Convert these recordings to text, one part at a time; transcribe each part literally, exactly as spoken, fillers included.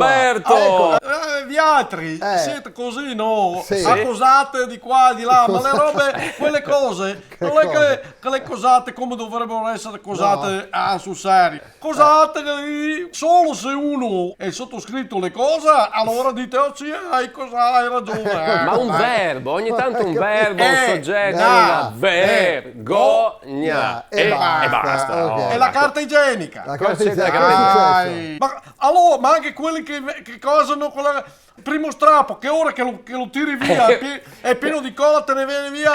Berto! Eco. Eh, vialtri, eh, sete cusì, no? Sì. A cosate di qua e di là, ma le robe, quele cose, no xe che, che le cosate come dovrebbero esare cosate, no, ah, sul serio. Cosate che lì, solo se uno xe sotoscrito le cosa, alora dite, "Oh, sì, hai cosa, hai ragione, eh." Ma un verbo, ogni tanto un verbo, un sogeto, no, una vergogna. E basta, ok. E la carta igienica. La carta igienica. Cosa c'entra la carta igienica? Dai. Ma alora, ma anche quei che, che cosano con la, primo strapo, che ora che lo, che lo tiri via, xe pie-, xe pieno de cola, te ne vien via.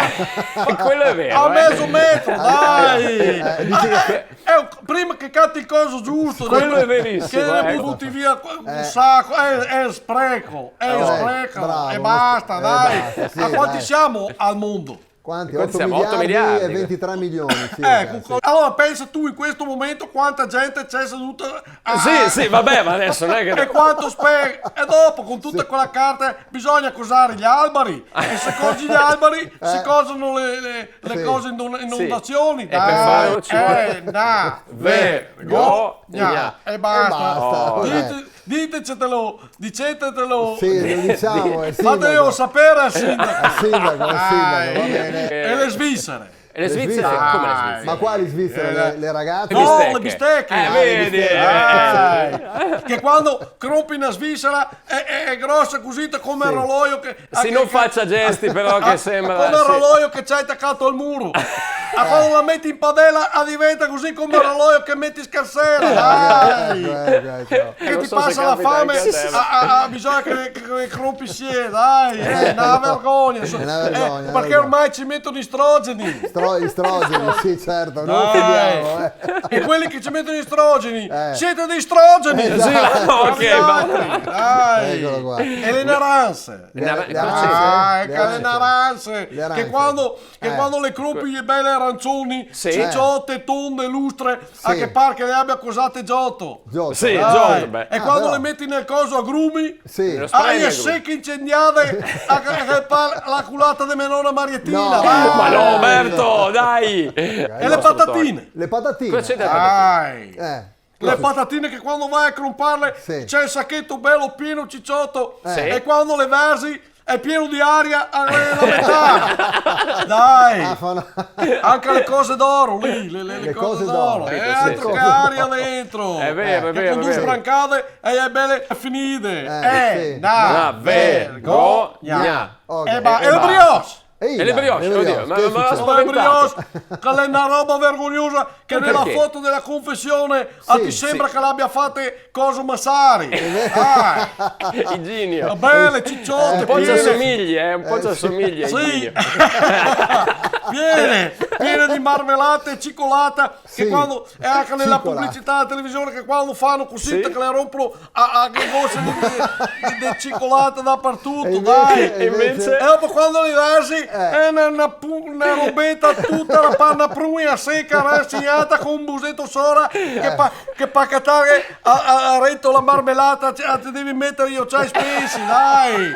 Quelo xe vero, a mezo metro, dai! Eh, dici che... Eh, eh, prima che cati el coso giusto, quelo xe verisimo, che ne buti via un saco, xe, xe spreco, xe spreco, bravo, e basta, dai. Basta, sì, dai. A quanti siamo al mondo? Quanti? Quanti siamo? Otto miliardi e ventitré milioni, sì, eco, sì. Alora pensa tu in questo momento quanta gente c'è seduta a... Sì, sì, vabbè, ma adesso non è che... E quanto spe-, e dopo con tutta quella carta bisogna cosare gli alberi, e se cosi gli alberi, si cosano le, le, le cose, inond-, inondazioni, dai. E per fare ci vuole... Eh, na vergogna. E basta. E basta, ok. Dite, ditecelo, dicetelo. Sì, lo diciamo, è il sindaco. Fatelo sapere al sindaco. Al sindaco, al sindaco, va bene. E le Svizzere. E le Svizzere? Come le Svizzere? Ma quali Svizzere? Eh, le, le ragazze? No, le bistecche. Eh, vedi? Dai. Che quando crompi na Svizzera xe, xe, xe grosa cusì, come un orologio che... Sì, non faccia gesti, però, che sembra, come un orologio che c'hai attaccato al muro. A quando la meti in padela, la diventa cusì come un orologio che meti in scarsera, dai. Eco, eco, eco. Che ti pasa la fame, a, a, a, bisogna che, che, che crompi sie, dai, xe na vergogna. Xe na vergogna, xe na vergogna. Eh, parché ormai ci metono i strogeni. Stro-, i strogeni, sì, certo, non offendiamo, eh. E quelli che ci metono i strogeni, siete dei strogeni! Esatto. Sì, ok, va. Dai. Eccolo qua. E le naranse. Le, le aranse. Ah, eco, le naranse. Le aranse. Che quando, che quando le crompi bele aranzoni, ciciote, tonde, lustre, a che par che le abia cosate gioto. Gioto. Sì, gioto, beh. E quando le meti nel coso agrumi, sì. Ah, e seche incendiade, a, a, a, la culata de me nona Marietina, dai. No. Ma no, Berto, dai. E le patatine. Le patatine. Cosa c'entra le patatine? Dai. Eh. Le patatine che quando vai a cromparle, c'è il sacheto bello pieno, cicioto, e quando le versi, xe pieno de aria, a, a la metà. Dai. Ah, fa na... Anca le cose d'oro lì, le, le, le cose d'oro. Le cose d'oro. Sì, sì. Altro che aria dentro. Xe vero, xe vero, xe vero. Che con do sbrancade e xe bele finide. Eh, sì. Na vergogna. Ok, e ba-, e le brioche. Ehi, e le brioche, oddio, ma, ma la spaventata. Le brioche, che xe na roba vergognosa, che nela foto dela confesione, a ti sembra che le abia fate coso Massari. Iginio. Bele, ciciote, piene. Un po' ci assomiglia, eh, un po' ci assomiglia, Iginio. Piene, piene de marmelata e cicolata, che quando, e anca nela publicità dela televisione, che quando fano cusì, che le ronpono a, a, che gose de, de, de cicolata dapartuto, dai. E invece? E dopo quando le versi, xe na, na pu-, na robeta tuta la panna prugna seca, rasignata, co un buseto sora, che pa-, che pa catare a, a, a rento la marmelata, te, te devi metare i ociai spesi, dai.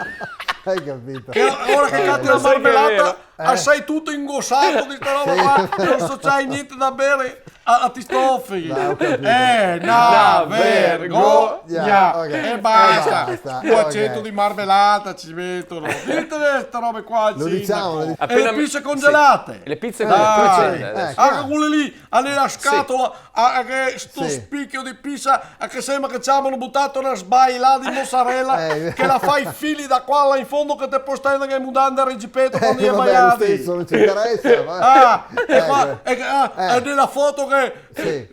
Hai capito? Che ora che cati la marmelata, ah, sai, tuto ingosato de sta roba qua, no so, c'hai gnente da bere, a, a ti stofi. Dai, ho capito. Eh, na vergogna. Ok. E basta. E basta, ok. Un aceto de marmelata ci metono. Ditele ste robe qua, lo diciamo, lo diciamo. E le pizze congelate. Sì. Le pizze congelate, adesso. Anca quele lì, a nela scatola, a, a, che sto spichio de pizza, a, che sembra che ci abbiano butato na sbailada de mozzarella, che la fa i fili da qua là in fondo, che te pol stare anca in mudande e regipeto quando i xe baiati. Eh, vabbè, lo stesso, non ci interessa, ma... Ah, e qua, e, ah, e nela foto che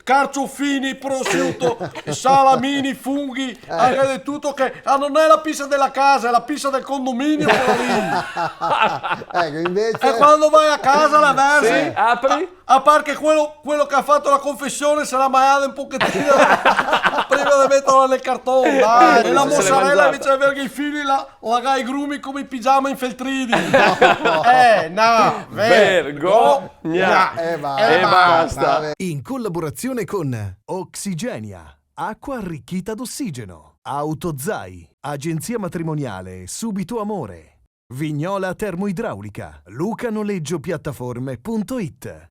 carciofini, prosciutto, salamini, funghi, anca de tuto che, ah, no xe la pizza dela casa, xe la pizza del condominio, quela lì. Ecco, invece... E quando vai a casa la versi? Sì, apri? A par che quelo, quelo che ga fato la confesione se l'à magnada un pochetin prima de meterla nel carton, dai. E la mozzarella invece de aver i fili, la, la ga i grumi come i pigiama infeltridi. Eh, na vergogna. E basta. In collaborazione con Oxygenia, acqua arricchita d'ossigeno, Autozai, agenzia matrimoniale Subito Amore, Vignola Termoidraulica, Luca Noleggio Piattaforme punto it.